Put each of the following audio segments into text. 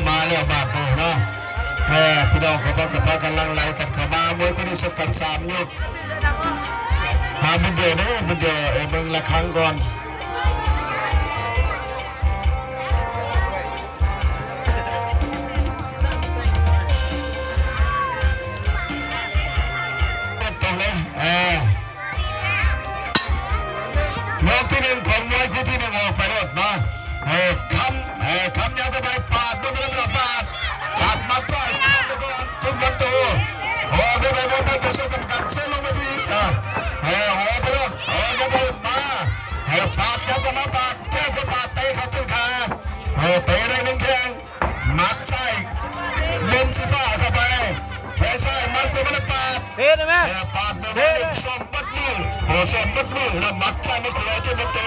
ມາແລ້ວບາດນີ້ເນາະ ເອີ ພີ່ນ້ອງຂອງເຮົາກໍພາກັນຫຼັ່ງໄຫຼກັນເຂົ້າມາ ມວຍຄູ່ນີ້ຊົກກັນສາມຍົກ ຫາບຸນດຽວເດີ ບຸນດຽວ ເອີ ເບິ່ງລະຄັງກ່ອນ ຕົງເລີຍ ເອີ ຍົກທີໜຶ່ງຂອງມວຍຄູ່ທີໜຶ່ງອອກໄປໂລດເນາະ ເອີ ຄຳ ເອີ ຄຳຍາວເຂົ້າໄປ ປາດ ເບິ່ງໄປແລ້ວ ປາດ ປາດໝັດຊ້າຍ ຄຳໄປກ່ອນ ທຸບລຳໂຕ ອອກໄປ ບໍ່ທັນຈະຊ່ວຍກຳມະການ ເຊີນລົງເວທີ ເອີ ອອກໄປໂລດ ອອກໄປໂລດ ມາ ເອີ ປາດ ຈັບເຂົ້າມາ ປາດ ແຂ້ງຂວາ ປາດ ເຕະເຂົ້າຕົ້ນຂາ ເອີ ເຕະໄດ້ໜຶ່ງແຂ້ງ ໝັດຊ້າຍ ມຸມສີຟ້າເຂົ້າໄປ ແຂ້ງຊ້າຍ ໝັດຂວາມາແລ້ວ ປາດ ເຕະໄດ້ໄໝ? ເອີ ປາດ ເຕະ ເບິ່ງ ຊ້ອມໝົດມື້ ໂອ້ ຊ້ອມໝົດມື້ ແລ້ວໝັດຊ້າຍ ໝັດຂວາຈົນໝົດໂຕ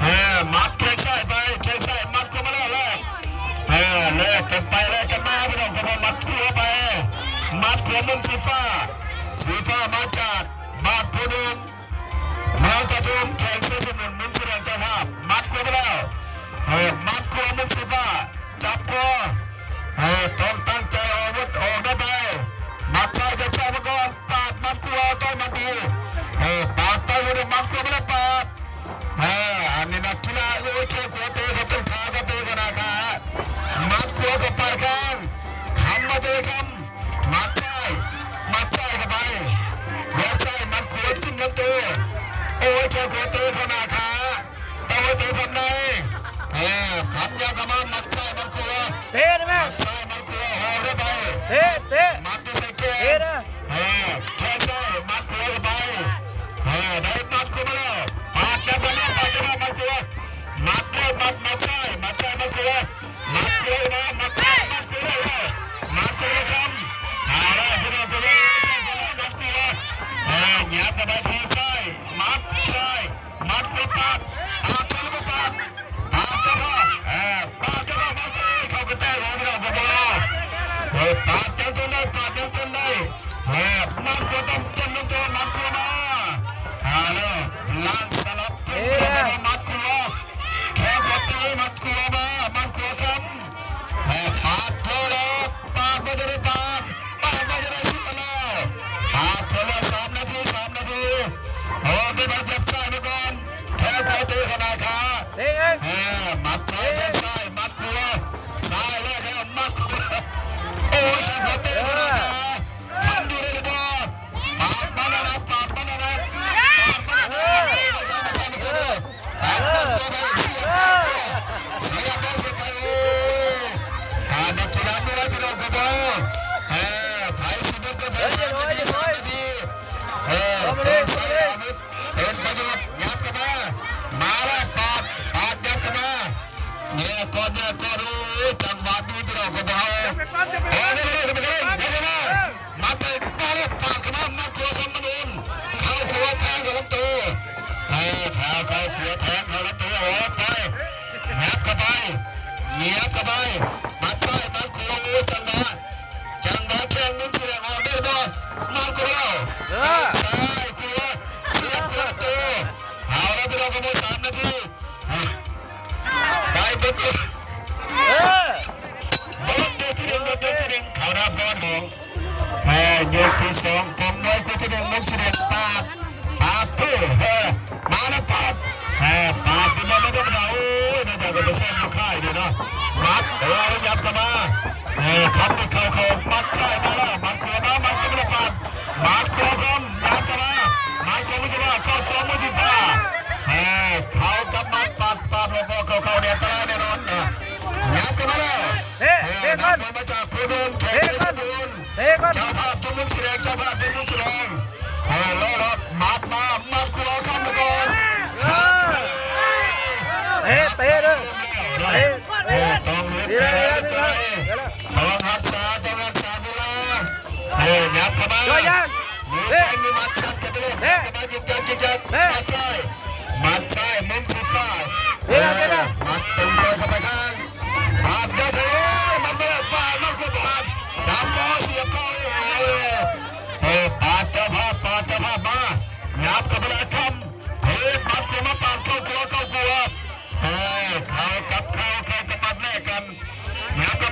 ເອີ ໝັດແຂ້ງຊ້າຍໄປ ແຂ້ງຊ້າຍ ໝັດຂວາມາແລ້ວ ແລກ ເອີ ແລກກັນໄປ ແລກກັນມາ ພີ່ນ້ອງ ເຂົ້າມາ ໝັດຂວາໄປ ໝັດຂວາມຸມສີຟ້າ ສີຟ້າມາຈາກບ້ານໂພນໂຮມ ເມືອງປະທຸມ ແຂວງໄຊສົມບູນ ມຸມສີແດງເຈົ້າພາບ ໝັດຂວາມາແລ້ວ ເອີ ໝັດຂວາມຸມສີຟ້າ ຈັບຄອ ເອີ ຕ້ອງຕັ້ງໃຈອອກອາວຸດອອກໄດ້ໄປ ໝັດຊ້າຍ ຈັບຊ້າຍມາກ່ອນ ປາດ ໝັດຂວາ ຕ່ອຍໝັດດີ ເອີ ປາດ ຕ່ອຍໝັດດີ ໝັດຂວາມາແລ້ວ ປາດ ເອີ ອັນນີ້ນັກກິລາ ໂອ້ຍ ແຂ້ງຂວາເຕະເຂົ້າຕົ້ນຂາ ເຂົ້າເຕະເຂົ້າໜ້າຂາ ໝັດຂວາເຂົ້າປາຍຄາງ ຄຳມາເຕະຄຳ ໝັດຊ້າຍ ໝັດຊ້າຍເຂົ້າໄປ ໝັດຊ້າຍ ໝັດຂວາ ຈິ້ມລຳໂຕ ໂອ້ຍ ແຂ້ງຂວາເຕະເຂົ້າໜ້າຂາ ຕະເວັນເຕະພັບໃນ ເອີ ຄຳຍາວເຂົ້າມາ ໝັດຊ້າຍ ໝັດຂວາ ເຕະໄດ້ໄໝ? ໝັດຊ້າຍ ໝັດຂວາ ຮອກໄດ້ໄປ ເຕະ ເຕະ ໝັດຢູ່ໃສ່ແກນ ເຕະນະ ເອີ ແຂ້ງຊ້າຍ ໝັດຂວາເຂົ້າໄປ ເອີ ໄດ້ໝັດເຂົ້າມາແລ້ວ ປາດ ຍັບເຂົ້າມາ ປາດເຂົ້າມາ ໝັດຂວາ ໝັດເລີຍ ໝັດ ໝັດຊ້າຍ ໝັດຊ້າຍ ໝັດຂວາ ໝັດຂວາມາ ໝັດຊ້າຍ ໝັດຂວາໄດ້ແລ້ວ ໝັດຂວາເຂົ້າ ເອົາລະ ພີ່ນ້ອງ ເຂົ້າມາ ໝັດຂວາ ເອີ ຫຍັບເຂົ້າໄປ ແຂ້ງຊ້າຍ ໝັດຊ້າຍ ໝັດຂວາປາດ ປາດເຂົ້າລະປາດ ປາດເຈົ້າພາບ ເອີ ປາດເຈົ້າພາບ ໝັດຂວາ ເຂົ້າກະແຕກ ພີ່ນ້ອງ ເຂົ້າມາ ເອີ ປາດຍັງຕົນໄດ້ ປາດຍັງຕົນໄດ້ ເອີ ໝັດຂວາຕ້ອງຕົນລົງຕົວ ໝັດຂວາມາ ເອົາລະ ລ້າງສະຫຼັບ ເອີ ໝັດຂວາ ແຂ້ງຂວາຕີ ໝັດຂວາມາ ໝັດຂວາຄຳ ເອີ ປາດເຂົ້າແລ້ວ ປາດບໍ່ໄດ້ ປາດ ປາດບໍ່ໄດ້ ສວນແລ້ວ ປາດສວນແລ້ວ ສາມນາທີ ສາມນາທີ ອອກໄດ້ບາດເຈັບຊ້າຍມາກ່ອນ ແຂ້ງຂວາເຕະເຂົ້າໜ້າຂາ ເອີ ໝັດຊ້າຍ ແຂ້ງຊ້າຍ ໝັດຂວາ ຊ້າຍແລ້ວ ແຂ້ງໝັດຂວາ ໂອ້ຍ ແຂ້ງຂວາເຕະເຂົ້າໜ້າຂາ ທັນຢູ່ໄດ້ຫຼືບໍ່? ປາດມັນນະ ປາດມັນນະ ປາດມັນນະ ປາດມັນນະ ປາດມັນນະ ເສຍບໄປ ເສຍບໄປ ເສຍບໄປ ໂອ້ ອ່າ ນັກກິລາມວຍ ພີ່ນ້ອງ ເອີ ໃຜຊິບຸກກໍໄປ ສາມນາທີ ສາມນາທີ ເອີ ຕ້ອງໃຊ້ອາວຸດເປັນປະໂຫຍດ ຫຍັບເຂົ້າມາ ມາແລ້ວ ປາດ ປາດ ຫຍັບເຂົ້າມາ ແຍກກ່ອນ ແຍກກ່ອນ ໂອ້ຍ ຈັງຫວະນີ້ ພີ່ນ້ອງ ເອີ ເອົາເລີຍ ເອົາເລີຍ ເອົາເລີຍ ມາເຕະ ມາເລີຍ ປາດເຂົ້າມາ ໝັດຂວາຄຳມະນູນ ເຂົ້າຂວາແທງເຂົ້າລຳໂຕ ເອີ ເຂົ້າ ເຂົ້າຂວາແທງເຂົ້າລຳໂຕ ອອກໄປ ຫຍັບເຂົ້າໄປ ຫຍັບເຂົ້າໄປ ໝັດຊ້າຍ ໝັດຂວາ ໂອ້ຍ ຈັງຫວະ ຈັງຫວະແຂ້ງມຸມສີແດງອອກໄດ້ບໍ່? ໝັດຂວາແລ້ວ ເອີ ຊ້າຍຂວາ ສຽບເຂົ້າລຳໂຕ ເອົາລະ ພີ່ນ້ອງ ເຂົ້າມາສາມນາທີ ໄປເບິດ ເອີ ເບິດເດີ ທີໜຶ່ງ ເບິດເດີ ທີໜຶ່ງ ເຂົ້ານັບກ່ອນຂອງ ເອີ ຍົກທີສອງຂອງມວຍຄູ່ທີໜຶ່ງ ມຸມສີແດງ ປາດ ປາດໂຕ ເອີ ມາແລ້ວ ປາດ ເອີ ປາດ ບໍ່ ບໍ່ ບໍ່ ບໍ່ ໂອ້ຍ ໜ້າຈະໄປຊ້ອມຢູ່ຄ້າຍນີ້ເນາະ ໝັດ ເອີ ຫຍັບເຂົ້າມາ ເອີ ຄຳນີ້ເຂົ້າ ເຂົ້າ ໝັດຊ້າຍມາແລ້ວ ໝັດຂວາມາ ໝັດຂວາມາແລ້ວ ປາດ ໝັດຂວາຄຳ ຫຍັບເຂົ້າມາ ໝັດຂວາມຸມສີຟ້າ ເຂົ້າຂວາມຸມສີຟ້າ ເອີ ເຂົ້າກັບໝັດ ປາດ ປາດ ແລ້ວກໍເຂົ້າ ເຂົ້າ ນີ້ອັນຕະລາຍແນ່ນອນ ເອີ ຫຍັບເຂົ້າມາແລ້ວ ເຕະ ເອີ ເຕະກ່ອນ ມາຈາກພູດອນ ແຂວງໄຊສົມບູນ ເຕະກ່ອນ ເຈົ້າພາບຢູ່ມຸມສີແດງ ເຈົ້າພາບຢູ່ມຸມສີແດງ ເອີ ລອ ລອ ໝັດມາ ໝັດຂວາຄຳໄປກ່ອນ ເອີ ເຕະ ເຕະເດີ ເຕະ ເອີ ຕ້ອງຫຼຸດ ເຕະ ເຕະ ເຕະ ຕ້ອງຮັກສາ ຕ້ອງຮັກສາເວລາ ເອີ ຫຍັບເຂົ້າມາ ມີແຂ້ງມີໝັດ ສັດກັນໄປເລີຍ ຫຍັບເຂົ້າມາ ຍຶກຍັກ ຍຶກຍັກ ໝັດຊ້າຍ ໝັດຊ້າຍ ມຸມສີຟ້າ ເອີ ໝັດຕຶງຕໍ່ເຂົ້າໄປຂ້າງ ປາດ ເຈົ້າຊາຍ ໂອ້ຍ ມັນບໍ່ໄດ້ປາດ ມັນກໍປາດ ຈັບກໍສຽບກໍ ເອີ ເອີ ປາດ ເຈົ້າພາບ ປາດ ເຈົ້າພາບ ມາ ຫຍັບເຂົ້າໄປແລ້ວ ຄຳ ເອີ ໝັດຂວາມາ ປາດ ເຂົ້າຂວາ ເຂົ້າຂວາ ເອີ ເຂົ້າກັບເຂົ້າ ເຂົ້າກັບໝັດແລກກັນ ຫຍັບເຂົ້າ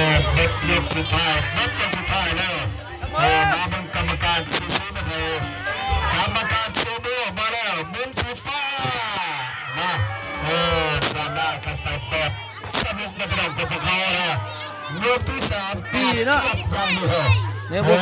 ເອີ ເບັດເລັກສຸດທ້າຍ ເບັດຕົນສຸດທ້າຍແລ້ວ. ເອີ ມາເບິ່ງກຳມະການສູ້ໆນະ ກຳມະການຊູມືອອກມາແລ້ວ ມຸມສີຟ້ານະ. ເອີ ຊະນະກັນໄປແບບສະໜຸກນະ ພີ່ນ້ອງ ກັບພວກເຮົານະ. ຍົກທີສາມ ດີເນາະ ປັບຢ່າງດຽວ ໃນບົດ